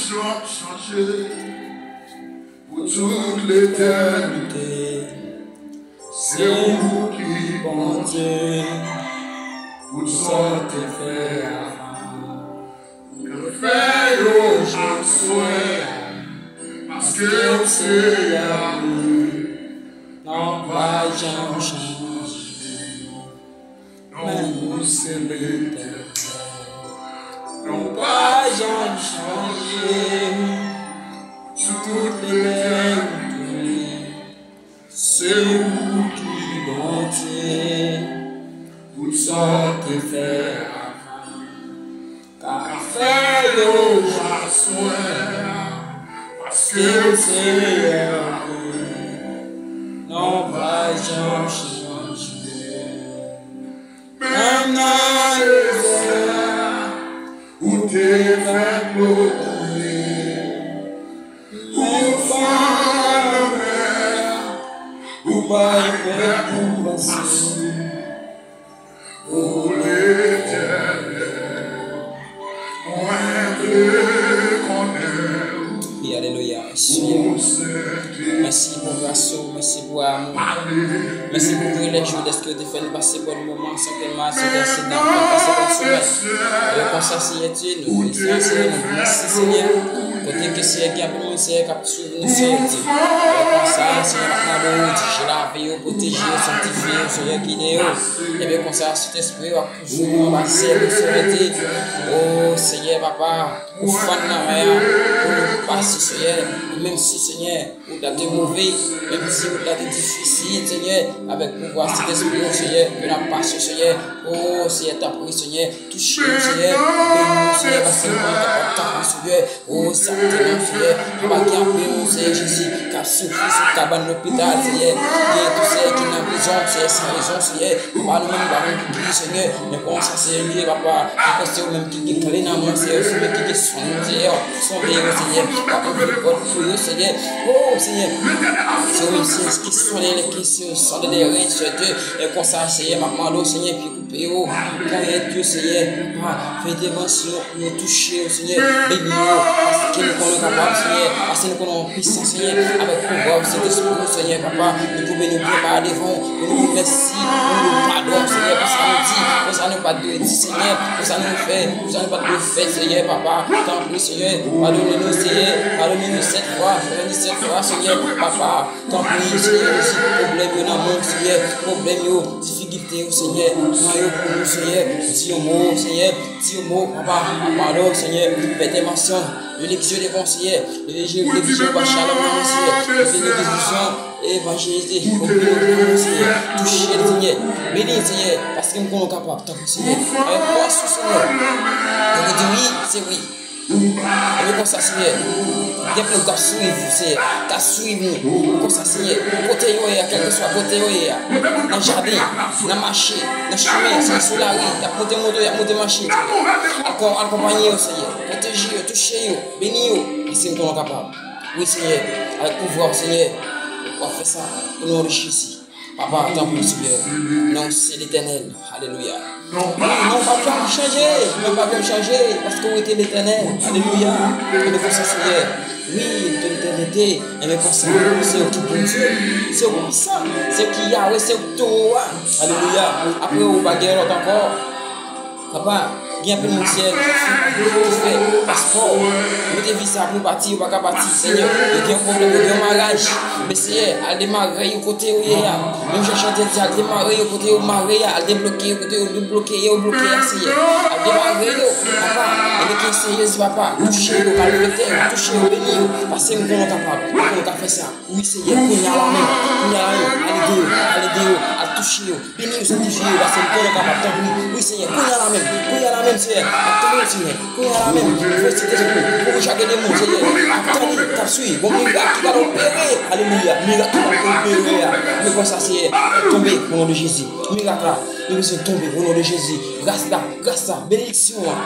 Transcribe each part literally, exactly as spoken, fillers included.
Jan ap chanje pou tout letènite. Se ou ki Bondye, pou sa w te fè avan. Ou ka fè yo aswè, paske ou se Yahweh, non pa janm chanje. Non, ou se Letènèl, non pa janm chanje. Tout letènite, se ou ki Bondye, pou sa w te fè avan. Ka fè yo aswè, paske w se Yahweh, non pa janm chanje. Menm nan dezè, ou te fè dlo koule. Ou fè lanmè, ou bay pèp ou pase. O Letènèl, mwen vle konnen ou. Wi, alelouya. Mèsi, Seyè. Mèsi pou gras ou, mèsi pou amou. Mèsi pou prilèj ou dèske ou te fè n pase bòn moman san ke n malsite, san ke n pase bòn semèn. E konsa, Seyè Dye, nou bezwen, Seyè, nou di mèsi, Seyè. Kote ke, Seyè, gen anpil moun, Seyè, k ap swiv nou, Seyè Dye. E konsa, Seyè, n ap mande w dirije lavi yo, pwoteje yo, sanktifye yo, Seyè, gide yo. Ebyen konsa, Sentespri ou ap kouvri nou anba zèl ou, Seyè Dye. O Seyè, papa, ou fann lanmè a pou nou pase, Seyè. Menm si, Seyè, wout la te move, menm si wout la te difisil, Seyè, avèk pouvwa Sentespri ou, Seyè, ke n ap pase, Seyè. O Seyè, tanpri, Seyè, touche nou, Seyè, beni nou, Seyè, paske nou pa kapab, tanpri, Seyè. O, egzakteman, Seyè, papa, gen anpil moun, Seyè Jezi, k ap soufri sou kabann lopital, Seyè. Gen tou, Seyè, ki nan prizon, Seyè, san rezon, Seyè. Papa, nou menm, nou pa konn pou ki, Seyè. Men konsa, Seyè, li ye, papa. Nou konnen se ou menm ki gen kle nan men, Seyè, se ou menm ki gen sonn, Seyè. Sonde yo, Seyè. Papa, ouvri pòt pou yo, Seyè. O, Seyè. Se ou menm, Seyè, ki sonde, ki sonde de ren, Seyè Dye. E konsa, Seyè, m ap mande w, Seyè, pi koupe yo, ponyèt yo, Seyè, papa, fè entèvansyon pou yo touche yo, Seyè, beni yo, paske nou konnen w kapab, Seyè, paske nou konnen w pwisan, Seyè, avèk pouvwa w, Sentespri w, Seyè, papa, nou koube nou byen ba devan w, pou nou di mèsi, pou nou padon, Seyè, pou sa nou di, pou sa nou pa t dwe di, Seyè, pou sa nou fè, pou sa nou pa t dwe fè, Seyè, papa, tanpri, Seyè, padone nou, Seyè, padone nou sèt fwa, sèt fwa, Seyè, papa. Tanpri, Seyè, resi pwoblèm yo nan men w, Seyè. Pwoblèm yo, difikilte yo, Seyè. Pran yo pou nou, Seyè. Di yon mo, Seyè. Di yon mo, papa, padon, Seyè. Fè entèvansyon. Legliz yo devan w, Seyè. Legliz yo, legliz yo pa shalom nan men w, Seyè. Legliz yo evanjelize. Ouvri yo pou nou, Seyè. Touche l, Seyè. Beni l, Seyè. Paske m konnen w kapab. Tanpri, Seyè. Avèk fòs ou, Seyè. Mwen di wi, se wi. Ebyen konsa, Seyè, gen moun k ap swiv ou, Seyè, k ap swiv nou. Konsa, Seyè, kote yo ye a, kèlkeswa kote yo ye a, nan jaden, nan mache, nan chimen, Seyè, sou lari, y ap monte moto, y ap monte machin, Seyè. Al kon-, akonpaye yo, Seyè. Pwoteje yo, touche yo, beni yo. Paske m konnen w kapab. Wi, Seyè, avèk pouvwa w, Seyè, w ap fè sa. O non de Jezi. Papa, tanpri, Seyè. Non, se Letènèl. Alelouya. Wi, non pa janm chanje. Non pa janm chanje. Paske ou rete Letènèl. Alelouya. Ebyen konsa, Seyè. Wi, de letènite. Ebyen konsa, se ou ki Bondye. Se ou ki pwisan. Se ou ki Yahweh. Se ou ki Towo a. Alelouya. Apre ou pa gen lòt ankò. Papa, gen anpil moun, Seyè, ki fè paspò, mete viza pou pati, yo pa ka pati, Seyè. Yo gen pwoblèm, yo gen maraj. Men, Seyè, al demare yo kote yo ye a. Menm jan chantè di, al demare yo kote yo mare a, al debloke yo kote yo bloke, yo bloke a, Seyè. Al demare yo, papa. Ebyen ke Seyè Jezi, papa, touche yo, malfektè yo, touche yo, beni yo. Paske m konnen w kapab, m konnen w ka fè sa. Wi, Seyè, kounye a la menm, kounye a la menm, al ede yo, al ede yo, al touche yo, beni yo, sanktifye yo, paske m konnen w kapab, tanpri. Wi, Seyè, kounye a la menm, kounye a la menm, Seyè, ap tonbe yo, Seyè, kounye a la menm, voye Sentespri w, pou ou chak demoun, Seyè, ap tande, k ap swiv, gon mirak ki pral opere, alelouya, mirak ki pral opere a, nou kwè sa, Seyè, tonbe, o non de Jezi, mirak la, nou bezwen tonbe, o non de Jezi, gras la, gras la, benediksyon an,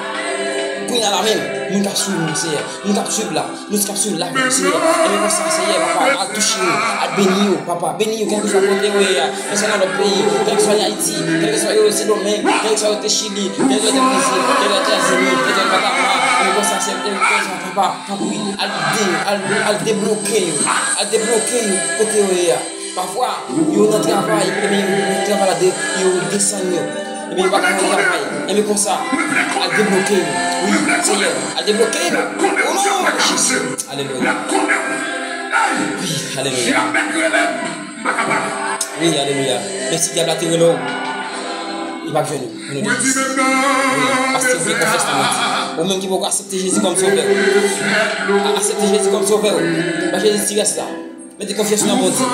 kounye a la menm, moun k ap swiv nou, Seyè, moun k ap swiv la, nou k ap swiv la, Seyè. Ebyen konsa, Seyè, papa, al touche yo, al beni yo, papa, beni yo, kèlkeswa kote yo ye a, kèlkeswa nan lòt peyi, kèlkeswa an Ayiti, kèlkeswa yo Sendomeng, kèlkeswa yo te Chili, kèlkeswa yo te Brezil, kèlkeswa yo Etazini, kèlkeswa yo Panama, ebyen konsa, Seyè, kèlkeswa, papa, Papa, tanpri, al de, al, al debloke yo. Al debloke yo kote yo ye a. Pafwa, yo nan travay, ebyen, yo travay la de, yo desann yo. Ebyen, yo pa ka nan travay. Ebyen, konsa, al debloke yo. Wi, Senyè, al debloke yo. O non de Jezi. Alelouya. Wi, alelouya. Wi, alelouya. Menm si dyab la te rele w, li p ap jwenn ou. O non de Jezi. Wi, paske w vle konfyans nan Bondye. Ou menm ki poko aksepte Jezi kòm sovè w, aksepte Jezi kòm sovè w. Ba Jezi ti rès la. Mete konfyans nan Bondye.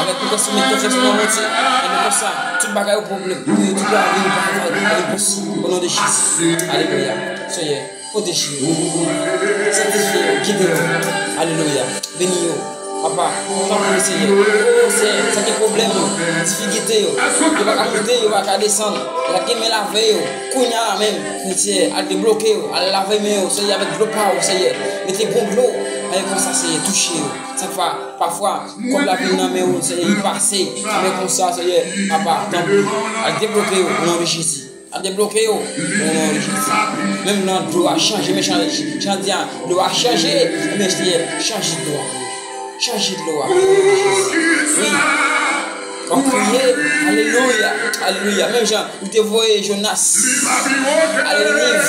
Avèk konfyans, ou met konfyans nan Bondye. Ebyen konsa, tout bagay yo pwoblèm. Tout bagay yo pwoblèm. Ebyen konsa, o non de Jezi. Alelouya. Senyè. Pwoteje yo. Sentespri, gide yo. Alelouya. Beni yo. Papa, tanpri, Senyè. O, Senyè, sa ki pwoblèm yo, difikilte yo. Yo pa ka monte, yo pa ka desann. Yo pa gen men lave yo. Kounye a la menm, Senyè, al debloke yo, al lave men yo, Senyè, avèk dlo pa w, Senyè. Mete bon dlo. Ebyen konsa, Senyè, touche yo. Sa k fè, pafwa, kòb la vin nan men w, Senyè, li pase. Ebyen konsa, Senyè, papa, tanpri, al debloke yo, o non de Jezi. Al debloke yo. O non de Jezi. Menm nan dlo a chanje, men chanje, chanje a, dlo a chanje. Ebyen, Senyè, chanje dlo a. Chanje dlo a. O non de Jezi. Wi. W ap kriye. Alelouya. Alelouya. Menm jan ou te voye Jonas al Niniv,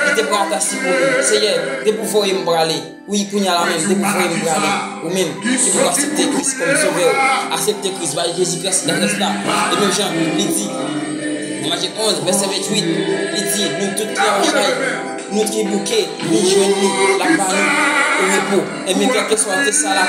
li te pran atasi pou li. Senyè, depi w voye m prale. Wi, kounye a la menm, depi w voye m prale, ou menm, depi w aksepte Kris kòm sovè w, aksepte Kris, bay Jezi Kris ladrès la. E menm jan li di, nan Machay onz, vèsè venntuit, li di, nou tout ki an chay, nou ki bouke, nou jwenn li, l ap ba nou repo. Ebyen, kèlkeswa ke sa la